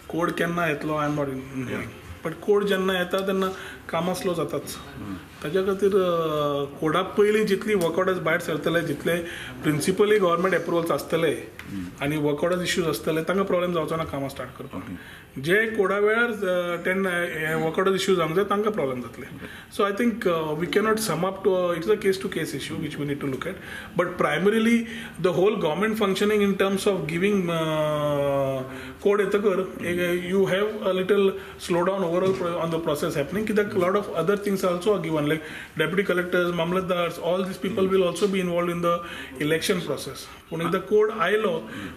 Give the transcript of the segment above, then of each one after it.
Code केन्ना येतलो I am not knowing, but code जेन्ना येता तेन्ना कामां स्लो जाताच. ताच्या खातीर कोडा पयलीं जितली वर्क ऑर्डर्स भायर सरतले, जितले प्रिंसिपली गव्हर्मेंट एप्रुवल्स आसतले आनी वर्क ऑर्डर्स इश्यूज आसतले, तांकां प्रॉब्लेम जावचो ना कामां स्टार्ट करपाक. जे कोडा वेळार टेन वर्क ऑर्डर्स इश्यू जावंक जाय तांकां प्रॉब्लेम जातले. So I think we cannot sum up to, it's a case to case issue which we need to look at, but primarily the whole government functioning in terms of giving code येतकर you have a little slow down overall on the process happening, कित्याक lot of other things also are given, like deputy collectors, mamlatdars, all these people will also be involved in the election process. Pun if the code आयलो,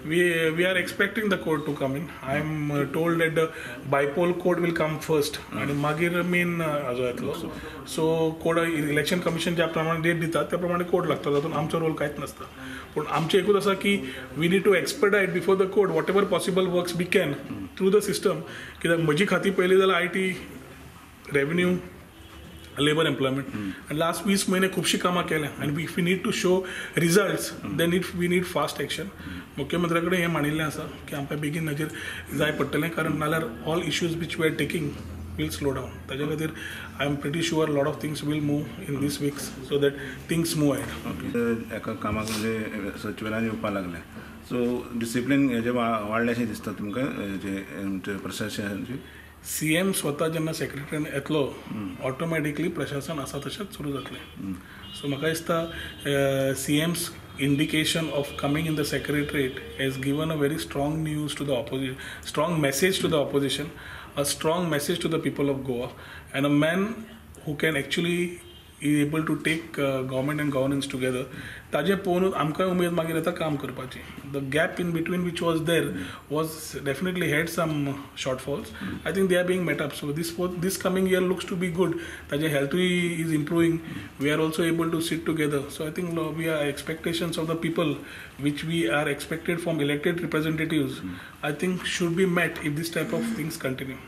we are expecting the code to come in. I am told that the bypoll code will come first आनी मागीर main हाजो येतलो. So code election commission ज्या प्रमाणे date दितात त्या प्रमाणे कोड लागता, तातूंत आमचो रोल कांयच नासता. पूण आमचें एकूच आसा की we need to expedite before the code whatever possible works we can through the system. कित्याक म्हजी खाती पळयली जाल्यार IT, revenue, labour, employment, आनी लास्ट 20 म्हयने खुबशीं कामां केल्या आनी if we need to show results then if we need fast action. मुख्यमंत्र्या कडेन हें मांडिल्लें आसा की आमकां बेगीन हाजेर जाय पडटलें, कारण नाल्यार all issues which we are taking will slow down. ताच्या खातीर I am pretty sure lot of things will move in these weeks so that things move ahead. Okay, एका कामाक म्हणजे सचिवालयान येवपाक लागलें, सो डिसिप्लीन हेजें वाडलें दिसता तुमकां जे प्रशासनाची? सीएम स्वता जेन्ना सेक्रेटरीन येतलो ऑटोमॅटिकली प्रशासन आसा तशेंच सुरू जातलें. सो म्हाका दिसता CM's indication of coming in the secretariat has given a very strong news to the opposition, strong message to the opposition, a strong message to the people of Goa, and a man who can actually is able to take government and governance together. ताजें पळोवन आमकां उमेद मागीर येता काम करपाची. The gap in between which was there was definitely had some shortfalls. I think they are being met up. So this coming year looks to be good. ताजें हेल्थूय is improving. We are also able to sit together. So I think we are expectations of the people which we are expected from elected representatives, I think should be met if this type of things continue.